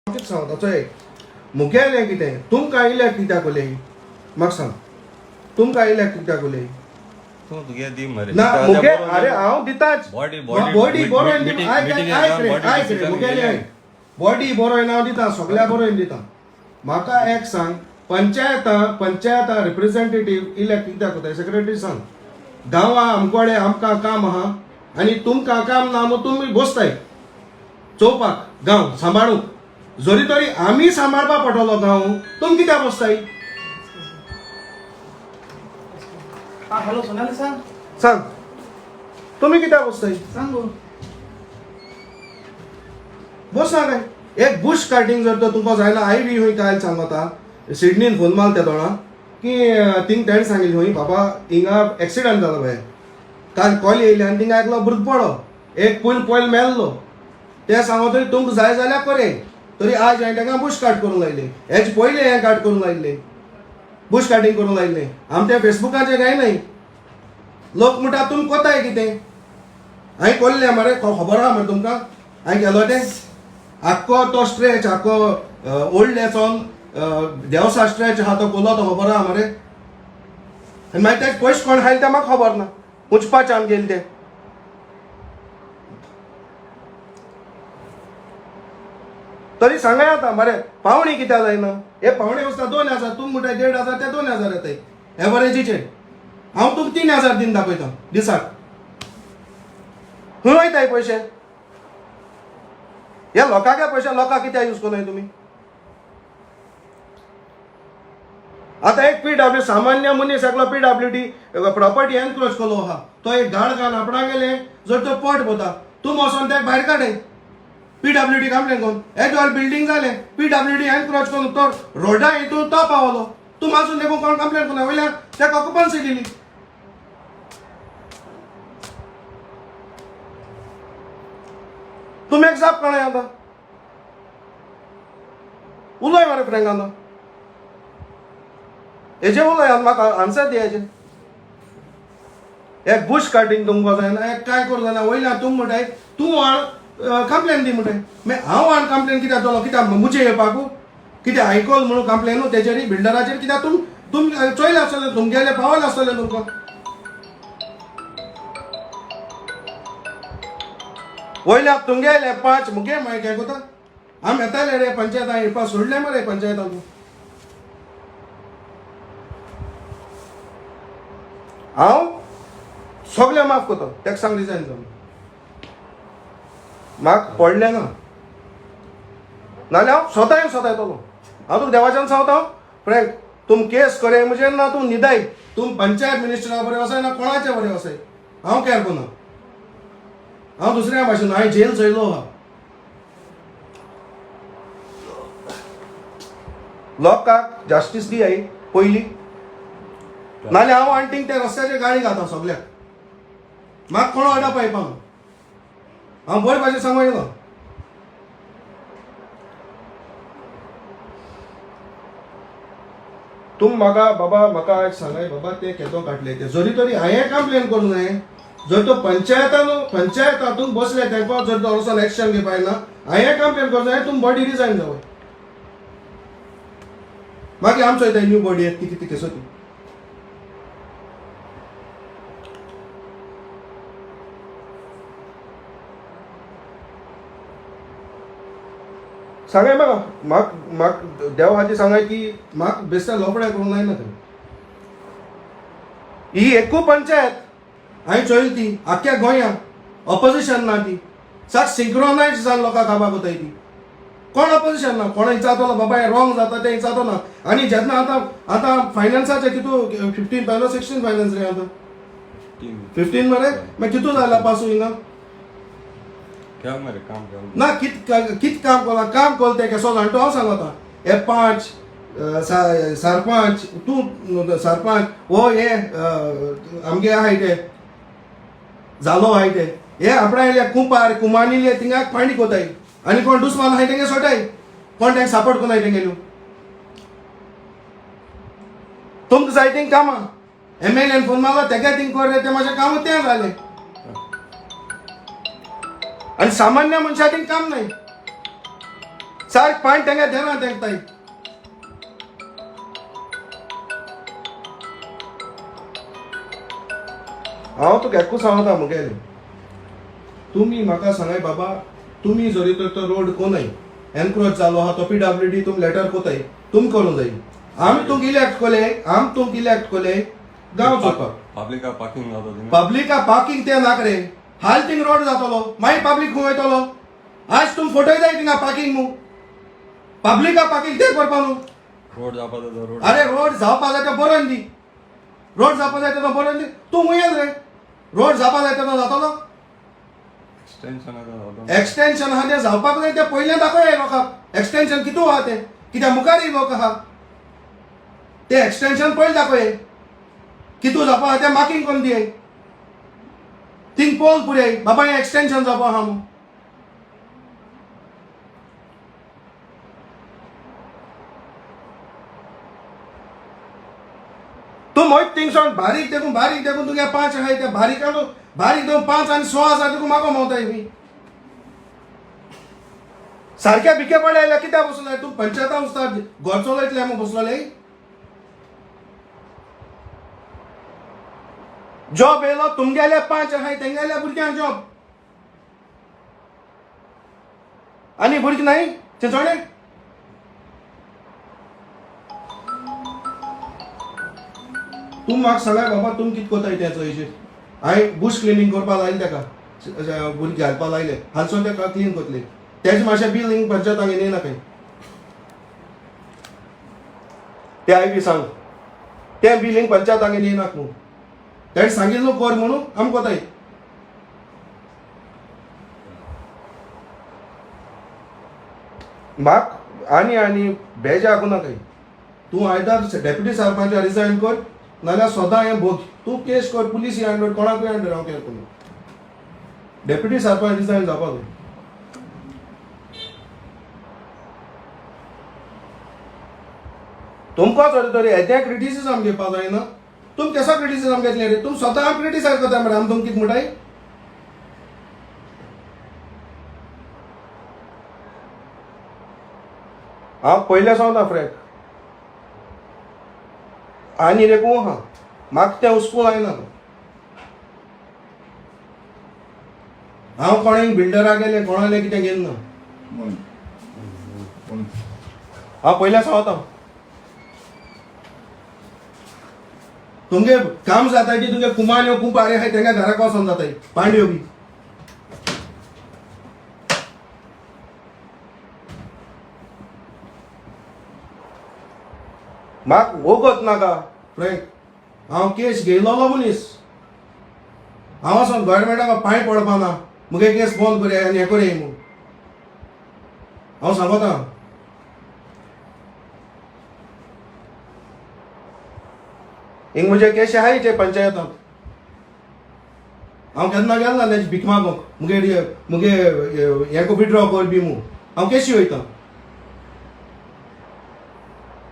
कितें सांगता चोय, मुगेलें कितें तुमकां आयल्या कित्याक उलय म्हाका सांग, तुमकां आयल्या कित्याक उलय? तूं तुगे दी मरे. ना मुगे, अरे हांव दिताच बॉडी बॉडी बरोवन आयक आयक रे, आयक रे, मुगेलें आयक, बॉडी बरोवन हांव दिता, सगल्या बरोवन दिता. म्हाका एक सांग, पंचायतां पंचायतां रिप्रेझेंटेटीव इलेक्ट कित्याक कोताय? सेक्रेटरी सांग, गांवां आमकोडे आमकां काम आहा आनी तुमकां काम ना म्हूण तुमी बसताय चोवपाक गांव सांबाळूंक. जरी तरी आमी सांबाळपा पडटलो गांव, तुमी कित्याक बसताय? हा हॅलो सोनाली, सांग. सांग, तुमी कित्याक बसताय? सांग गो. बसना काय एक बुश कार्टींग जर तर तुमकां जायना. I बी खंय काल सांगता, सिडनीन फोन मारला त्या दोणा की थिंग तेणें सांगिल्लें खंय बाबा हिंगा एक्सिडंट जालो भायर, काल कॉल येयली आनी थिंगा एकलो भुरगो पडलो, एक पयल पयल मेल्लो. ते सांगो तरी तुमकां जाय जाल्यार करे, तरी आज हांवें ताका बुश कार्ट करूंक लायलें, हेजे पयलें हें कार्ट करूंक लायिल्लें, बुश कार्टींग करूंक लायिल्लें. आम तें फेसबुकाचेर काय न्हय, लोक म्हणटा तुमी कोताय कितें, हांवें कोल्लें मरे, खबर आहा मरे तुमकां हांवें केलो तें. आख्खो तो स्ट्रेच आख्खो ओल्ड हेचोन देवसा स्ट्रेच आहा तो कोलो, तो खबर आहा मरे. आनी मागीर ते पयशे कोण खायले ते म्हाका खबर ना, उंचपाच्यान गेले ते. तरी सांगाय आतां मरे, पावणी कित्याक जायना? हे पावणे वचता 2000, तूं म्हणटा 1500, ते 2000 येताय एवरेजीचेर. हांव तुका 3000 दिवन दाखयता दिसाक, खंय वयताय पयशे? हे लोकांके पयशे लोकांक कित्याक यूज करनाय तुमी? आतां एक पीडब्ल्यू सामान्य मनीस एकलो पीडब्ल्यू डी प्रॉपर्टी एनक्रोच केलो आहा, तो एक गाड घाल आपणागेले जर तो पोट भरता, तूं वचोन तेका भायर काडय, पीडब्ल्यू डी कंप्लेन करून. एक बिल्डींग जालें, पीडब्ल्यू डी एनक्रोच करून तो रोडा हितून तो पावलो, तूं माजून देखून कोण कंप्लेन करून वयल्यान तेका ऑक्युपन्सी दिली. तुमी एक जाप कोणा आतां उलय मरे फ्रेंक, आतां हेजे उलय आतां म्हाका आन्सर दी हेजे. एक बुश कार्टींग तुमकां जायना, एक कांय करूं जायना, वयल्यान तूं म्हणटाय तूं हाड कंप्लेन दी म्हणटाय. मागीर हांव हाड कंप्लेन कित्याक दिलो? कित्याक मुजे येवपाकू कित्याक आयकल म्हणून कंप्लेन न्हू तेजेर बिल्डराचेर? कित्याक तुम तुम चोयलें आसतलें, तुमगेलें पावलें आसतलें तुमकां. वयल्या तुमगेले पांच मुगे मागीर काय कोता? आमी येताले रे पंचायतां येवपा सोडलें मरे पंचायतांक. हांव सगळें माफ करता, तेका सांग रिजायन जावन म्हाका पडलें ना, नाल्यार हांव स्वता येवन स्वता येतलो. हांव तुका देवाच्यान सांगता फ्रेंक, तुम केस करे म्हणजे ना तूं न्हिदाय, तूं पंचायत मिनिस्टरा बरें वसाय ना कोणाचे बरें वसाय, हांव कॅर करना. हांव दुसऱ्या भाशेन, हांवें जेल चोयलो आहा. लोकांक जास्टीस दी आई पयली, नाल्यार हांव आनी त्या रस्त्याचेर गाळी घालता सगल्याक, म्हाका कोण ऑर्डर पायपा. हांव बरे भाशेन सांगूं येयलो. तुम म्हाका बाबा म्हाका एक सांगाय बाबा, ते केदो काडले ते जरी तरी हांवें कंप्लेन करूं जाय, जर तो पंचायतान पंचायतातून बसले तांकां जर तो वचोन एक्शन घेवपा ना, हांवें कंप्लेन करूं जाय, तुम बॉडी रिजायन जावय. मागीर आमचो येता न्यू बॉडी येता ती कितें केसो ती. सांगाय म्हाका, म्हाका म्हाका देवा खातीर सांगाय की म्हाका बेस्ता लोपड्या करूंक जायना थंय. ही एकू पंचायत हांवें चोयली ती आख्ख्या गोंयांत ऑपोजिशन ना ती, साक सिंक्रोनायज जावन लोकांक काबार कोताय ती. कोण ऑपोजिशन ना, कोण विचारतलो बाबा हें रॉंग जाता तें विचारतो ना. आनी जेन्ना आतां आतां फायनान्साचें कितू 15 फायनन्स 16 फायनान्स रे आतां 15 मरे, मागीर कितू जाला पासून हिंगा मरे काम ना कित कित काम कोला, काम कोल तें केसो जाणटो हांव सांगता. हे पांच सरपंच तूं सरपंच हो हे आमगे आहाय ते जालो आहाय ते हे आपणायले कुंपार कुमानिले थिंगा पाणी कोताय आनी कोण दुस्मान आहाय तेंगे सोटाय, कोण तेंका सपोर्ट कोनाय तेंगेल्यो. तुमकां जाय थिंग कामां एम एल एन फोन मारलो तेका थिंग कर रे, तें म्हाजें काम तें जालें. आनी सामान्य मनशा थिंग काम न्हय. सारक पांय तेंगे देना तेंक ताई. हांव तुका एकूच सांगता मुगेलें, तुमी म्हाका सांगाय बाबा, तुमी जरी तर तो रोड कोनय एनक्रोच जालो आहा तो पीडब्ल्यूडी तुमी लेटर कोताय, तुमी करूंक जाय. आमी तुमकां इलेक्ट कोले, आमी तुमकां इलेक्ट कोले गांव चोरपाक. पब्लिका पार्किंग जाता थिंगा. पब्लिका पार्किंग ते नाक रे, हाल थिंग रोड जातलो, मागीर पब्लीक खंय वयतलो? आज तुमी फोटो जाय थिंगा पार्किंग मू, पब्लिका पार्किंग ते करपा न्हू. रोड जावपा जाय तो रोड. अरे रोड जावपा जाय तो बरोवन दी, रोड जावपा जाय तो बरोवन दी. तूं हुंयेल रे, रोड जावपा जाय तो जातलो. एक्सटेंशन आसा जाता. एक्सटेन्शन आहा तें जावपाक जाय, तें पयलें दाखय लोकांक एक्सटेन्शन कितू आहा तें, कित्याक मुखारय लोक आहा, तें एक्सटेन्शन पयलें दाखय कितू जावपा आहा तें मार्किंग करून दिय, थिंग पळोवन पुरय बाबा हें एक्सटेन्शन जावपा आहा म्हणून. तूं मोयत थिंगसोन बारीक देखून बारीक देखून तुगे 5 आहाय ते बारीक आनी बारीक देखून 5 आनी 6 आसा तुका मागो मावताय न्ही. सारक्या भिके पडले जाल्यार कित्याक बसले तूं पंचायता वचता घर चलयतले म्हूण बसलोले? जॉब येयलो तुमगेले 5 आहाय तेंगेल्या भुरग्यांक जॉब आनी भुरगीं नाय चिंचोणे. तूं म्हाका सांगाय बाबा, तुम कितें कोताय त्या चोयचेर? हांवें बुश क्लिनींग करपा लायलें ताका, भुरगीं घालपा लायले, हालसून ताका क्लीन करतले. तेजें मातशें बील हिंग पंचायत हांगा येयना खंय ते I बी सांग, तें बील हिंग पंचायत हांगा येयना म्हणून तेणें सांगिल्लें न्हू कर म्हणून आमी कोताय. म्हाका आनी आनी बेजा आकूं नाकाय. तूं आयदर डेप्युटी सरपंच रिजायन कर, नाल्यार सदां हें भोग. तूं केस कर, पुलीस हँड कोणाकूय हँड, हांव केअर करूं. डेप्युटी सरपंच रिजायन जावपाक जाय. तुमकां जरी तरी येदें क्रिटिसिजम घेवपाक जायना, तुमी केसो क्रिटिसिजम घेतलें रे? तुमी स्वता क्रिटिसायज करता मरे, आमी तुमकां कितें म्हणटाय? हांव पयलें सांगता फ्रेंक, आनी रे आहा म्हाका तें हुस्को जायना. हांव कोणाक बिल्डराक गेलें कोणालें कितें घेवन ना, हांव पयलें सांगता. तुमगे काम जाताय ती तुमगे कुमान्यो कुंपारे आहाय तेंगे घराक वचोन जाताय पांड्यो बी. म्हाका वगत नाका फ्रेंक, हांव केस घेयलोलो मनीस. हांव वचोन गव्हर्मेंटाक पांय पडपा ना, मुगे केस बंद करया आनी हें करया म्हूण हांव सांगता. हिंग म्हजे केश आहाय ते पंचायतांत, हांव केन्ना गेल ना तेजी भीक मागोंक मुगे मुगे हें विड्रॉ कर बी म्हूण हांव केशी वयता.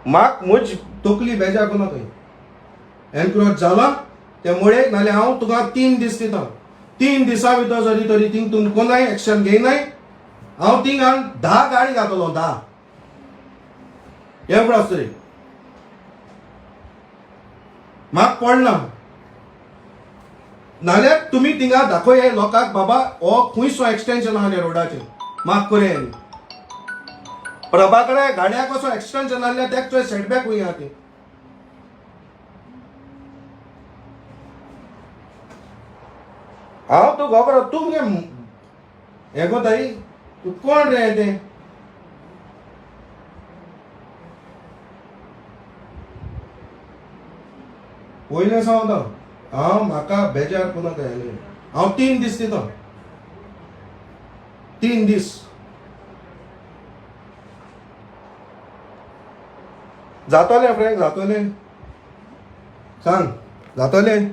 म्हाक म्हज तकली बेजार करना थंय एनक्रोच जाला ते मुळे, नाल्यार हांव तुका 3 दीस दिता. 3 दिसां भितर जरी तरी थिंग तुमकां कोणाय एक्शन घेयनाय, हांव थिंगान 10 गाडी घातलो, 10 हे पळय तरी म्हाका पडना. नाल्यार तुमी थिंगा दाखय लोकांक बाबा हो खंयसो एक्सटेन्शन आहा न्ही रोडाचेर, माफ करया. प्रभाकडे गाड्या कसो एक्सटेन्शन आहल्या तेक चोय सेटबॅक खंय आहा ती. हांव तूं खबर तूं मगे हें कोताय, तूं कोण रे तें? पयलें सांगता हांव, म्हाका बेजार करूं नाका. हांव 3 दीस दिता, 3 दीस. जातोलें फ्रेंक, जातोलें, सांग जातोलें.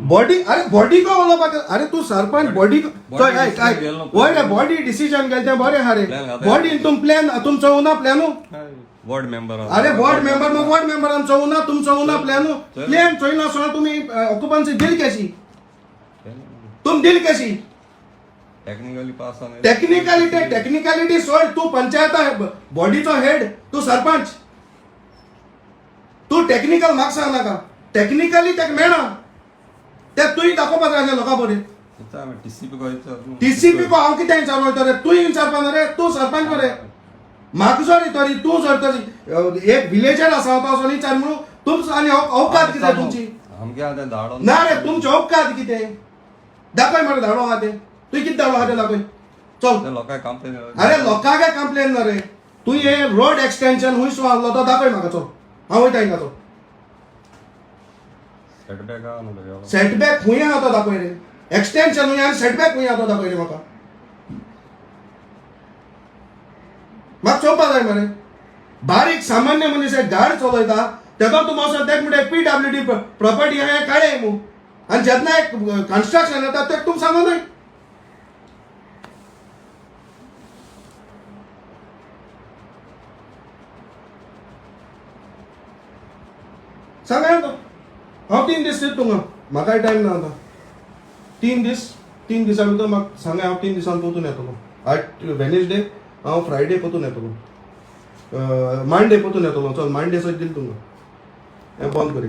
बॉडी, अरे बॉडी को उलोवपाक, अरे तूं सरपंच बॉडी चोय आयक आयक वय रे, बॉडी डिसिजन गेले तें बरें आहा रे. बॉडीन तुम प्लॅन तुम चोवना प्लॅनू? Ward member. अरे वॉर्ड मेंबर मग वॉर्ड मेंबरान चोवना, तुम चोवना प्लॅनू? प्लॅन चोयना आसतना तुमी ऑक्युपन्सी दिल कशी? तुम दिल कशी? टेक्निकली पास आहा. टेक्निकलिटी टेक्निकलिटी सोड. तू पंचायत बॉडीचो हेड, तू सरपंच, तू टेक्निकल म्हाका सांग नाका. टेक्निकली तेका मेळना ते तुवें दाखोवपा जाय आसलें लोकां बरें. टीसीपी को. टीसीपी को हांव कितें विचारपा वयता रे? तूं विचारपा न्हू रे, तूं सरपंच मरे. म्हाका जर तरी तूं जर तरी एक विलेजर आसा तो असो विचार म्हणून तुमचो आनी अवकात कितें तुमची? आमगे आतां धाडो. ना रे, तुमची अवकात कितें दाखय मरे. धाडो आहा तें तुवें कितें धाडो आहा तें दाखय, चल. लोकांक कंप्लेन. अरे, लोकांक कंप्लेन ना रे. तूं हे रोड एक्सटेन्शन हुंय सो आहलो तो दाखय म्हाका. चल, हांव वयता हिंगा, चल. सेटबॅक आहा न्हू तेगेलो. सेटबॅक खूंय आहा तो दाखय रे. एक्सटेन्शन खूंय आनी सेटबॅक खूंय आहा तो दाखय रे म्हाका. म्हाका चोवपा जाय मरे. बारीक सामान्य मनीस एक गाड चलयता तेका तूं वचोन तेका म्हणटा पीडब्ल्यूडी प्रॉपर्टी हांवें काडय मू, आनी जेन्ना एक कन्स्ट्रक्शन येता तेका तुमी सांगो न्हय. सांगाय तो हांव 3 दीस दिता तुमकां, म्हाकाय टायम ना आतां. 3 दीस, 3 दिसां भितर म्हाका सांगाय. हांव 3 दिसान परतून येतलो. आठ वेनेसडे, हांव फ्रायडे परतून येतलो, मांडे परतून येतलो. चल, मांडे सयत दिल तुमकां. हें बंद करी.